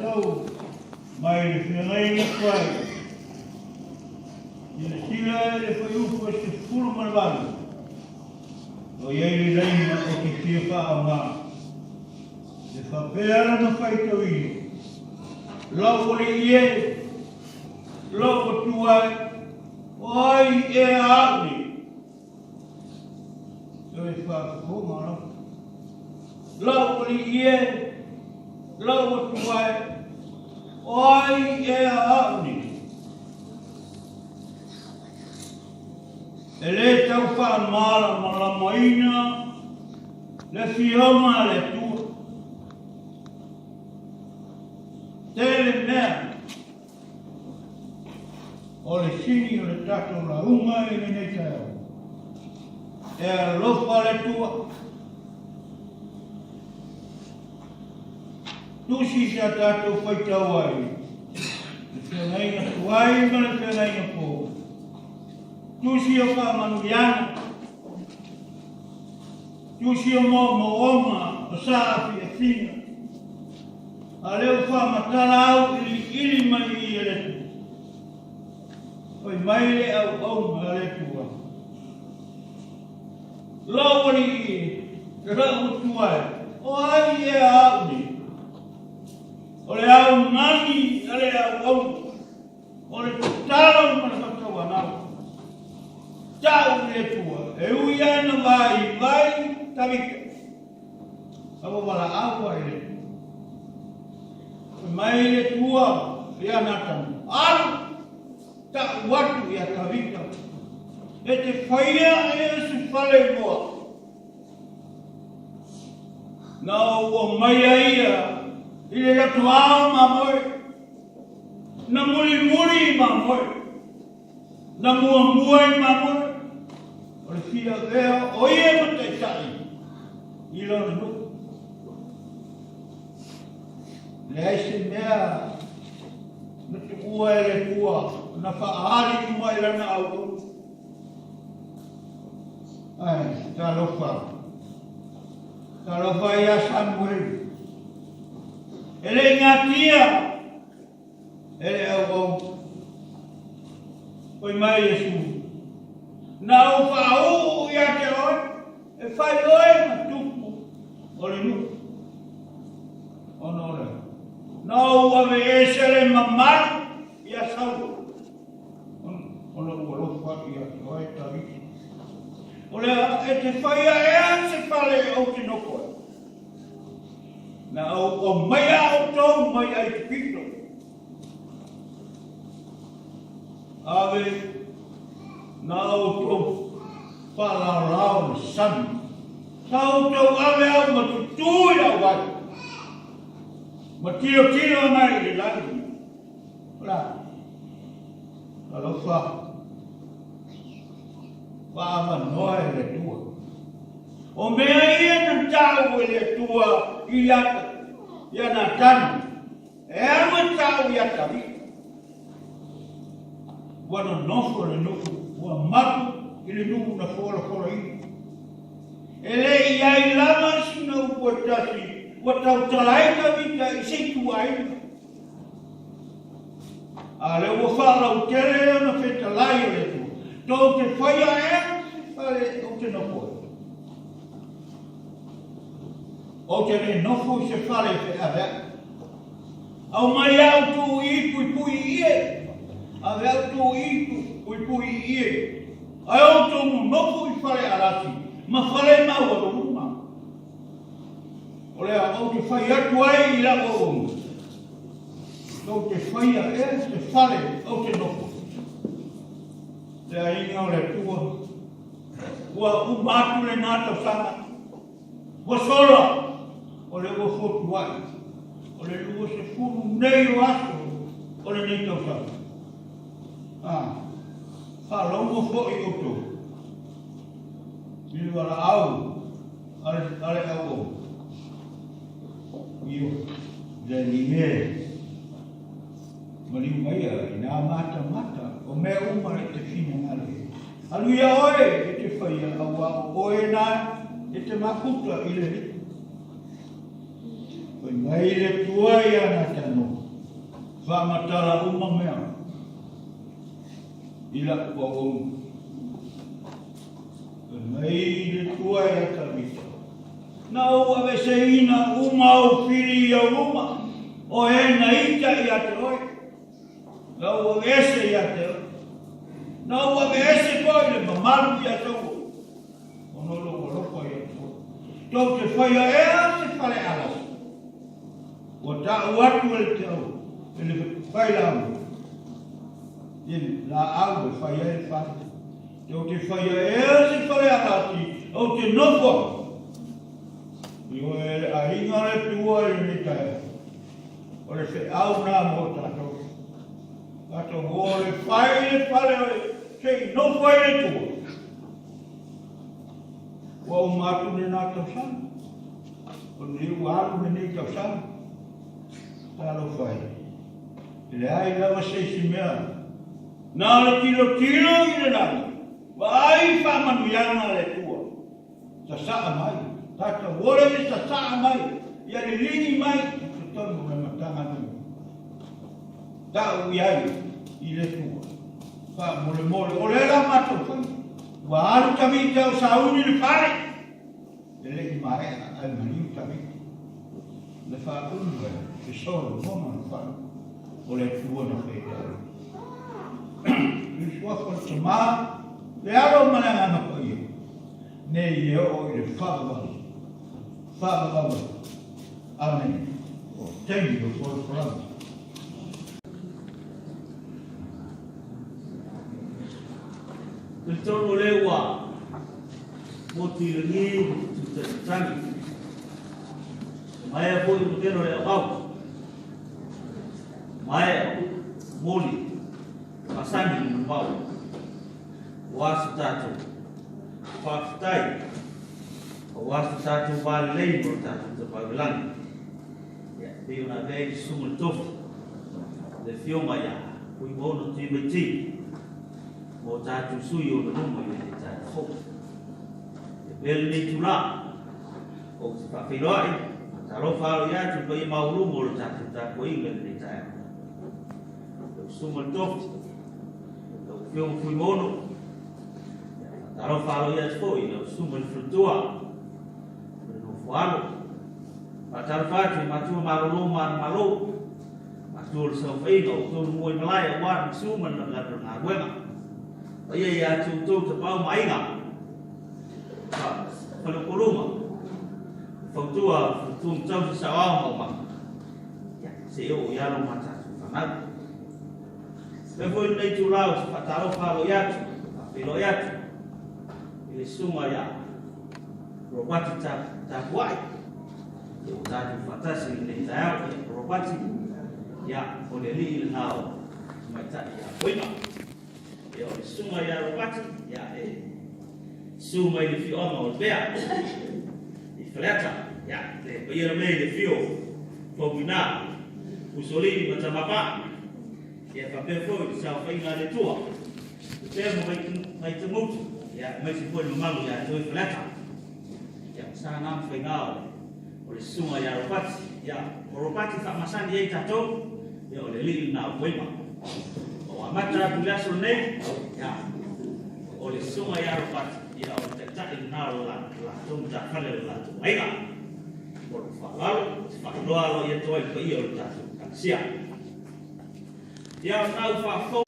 tatou mai le feagaiga tuai. Silasila i le fuaiupu e 18, o i ai le laina ou te fia faaaoga. E faapea lona faitauina, Lou alii e, lou Atua e, o ai ea au nei? Toe faafofoga lava. Lou alii e, lou Atua e, o ai ea au nei? E le tau faamalamalamaina le Afioga a le Atua. Tele mea o le sini o le tatou lauga i lenei taeao. E alofa le Atua. Tusi sa tatou faitau ai, le feagaiga tuai ma le feagaiga fou. Tusi o faamanuiaga, tusi o moomooga o saafiafiga, a lea ua faamatala auiliili mai i i e le Atua. Fai mai le auauna a le Atua, Lou alii e, lou Atua e, o ai ea au nei? O le aumani a le auauna. O le tatalo ma le faatauanau. Tau i le Atua, e ui lava ina vaivai Tavita, a ua valaau lava i le Atua. Fai mai le Atua ia Natana, Alu, tau atu ia Tavita, e te faia e se fale mo au. Na ou aumaia ia i le lotoao mamoe. Na mulimuli i mamoe, na muamua i mamoe, o le fia avea o ia ma taitai i lona nuu. Leai se mea na tuua e le Atua na faaali uma i lana auauna. Ae, talofa, talofa ia Samueli. E le i gatia e le auauna. Fai mai Iesu, Na ou faauu ia te oe, e fai oe ma tupu o le nuu. Ona o le a? Na ou aveese le mamalu ia Saulo, ona ou alofa ia te oe, Tavita. O le a? E te faia ea se fale ou te nofo ai? Na ou aumaia outou mai Aikupito, ave na outou faalaolao le sami, sa outou ave au ma tutū i lau vai, ma tilotilo mai i le lagi. O le a? Alofa, faaavanoa e le Atua. O mea ia na tau e le Atua ia Natana, e alu e tau ia Tavita. Ua nonofo le nuu, ua mapu i le nuu na folafolaina. E le i ai lava sina upu e tasi ua tautala ai Tavita i se ituaiga. A lea ua faalautele lona fetalai o le Atua, tou te faia ea se fale ou te nofo ai? Ou te le nofo i se fale e feaveai. Aumai au tuu i puipui i ie, ave au tuu i puipui i ie, ae outou nonofo i fale alasi ma fale maualuluga. O le a ou te fai atu ai i lau auauna, tou te faia ea se fale ou te nofo. Le aiga o le Atua, ua uma atu lena tausaga, ua sola, o lea ua fotuai, o le 20 nei o aso o lenei tausaga. Ah, faalogo foi outou i le valaau a le auauna. Io, le alii e, maliu maia i nā matamata o mea uma e te finagalo i ai. Alu ia oe e te faia auā o oe nā e te makuta i le alii. Fai mai le Atua ia Natano. Faamatala uma mea i la'u auauna. Fai mai le Atua ia Tavita, Na ou aveseina uma ou fili i ou luma, o e na ita ia te oe, na ou aveese ia te oe. Na ou aveese foi le mamalu ia Saulo, ona o lou alofa ia te oe. Tou te faia ea se fale alasi, ua ta'u atu e le tau e le failauga i le laau e fai ai le fale. Tou te faia ea se fale alasi ou te nofo ai. Ioe e le aiga o le Atua i lenei taeao, o le feau na mo tatou. Tatou o le fai le fale o se i nofo ai le Atua. Ua uma atu lena tausaga, o lenei ua alu lenei tausaga. Talofa e, e leai lava se isi mea na o le tilotilo i le lagi, vaai faamanuiaga a le Atua. Sasaa mai, tatou ola i le sasaa mai, ia liligi mai i totonu o le Matagaluega. Ta'u i ai i le Atua. Faamolemole, o lea la matou fai, ua alu Tavita o sauni i le fale, e le i maea ae maliu Tavita. Le faaumu e Solomona le fale o le Atua na faitai. I le suafa o le Tama, le Alo ma le Agaga Paia, nei e oo i le faavavau, faavavau. Amene. O taimi o folafolaga. Talitonu o lea ua motu i lagi ma tutatagi. E maea foi ma keno le auau. Maea moli masani le mamao. Ua se tatou faafetai, aua se tatou va lelei ma lo tatou Tapaau i Lagi. Ia, e pei ona avea ai le susuga i le tofi, le Afioga ia Fuimaono Tuimaiti, mo tatou sui o ona luma i lenei taeao fou. E avea lenei itulā, ou te faafeiloai, faatalofa alo ia atu i le paia maualuga o le tatou tapuaiga i lenei taeao. Lau Susuga i le Tofi, lau Afioga Fuimaono, faatalofa alo ia atu foi i lau Susuga i le Faletua, o le nofo alo. Faatalofa atu i matua malolo ma ana malo, matua o le saofaiga o outou mua i malae aua le masu ma le galuega. Paia ia te outou tapau ma aiga, faleupoluga, fautua, faletua ma tausi saoao ma omanga. Ia, se i oo i alo ma tatou fanau. Fai foi lenei itula o se faatalofa aloaia atu, faafeiloai atu i le susuga ia Ropati Tapuai, ia ua tatou faatasi i lenei taeao. Ia, Ropati, ia, o le alii lena o tamaitai ia Poina. Ia, o le susuga ia Ropati, ia, e susu mai le afioaga o Lepea i Faleata. Ia, le paia la mea i le afio o Faumuina, Usoalii ma Tamapaa. Ia, faapea foi le saofaiga a le Atua, Lepea ma Vaitamutu, ia, aemaise foi le mamalu ia te oe Faleata. Ia, sa na mafaiga o le susuga ia Ropati. Ia, o Ropati faamasani ai tatou, ia, o le alii lena o Poima. O amata atu i le aso lenei, ia, o le susuga ia Ropati, ia, o le taitai lena o le latou matafale o le latou aiga. O lou faaaloalo, ou te faailoa aloaia atu ai i le paia o le tatou Ekalesia. Ia, o lena ua faafofoga.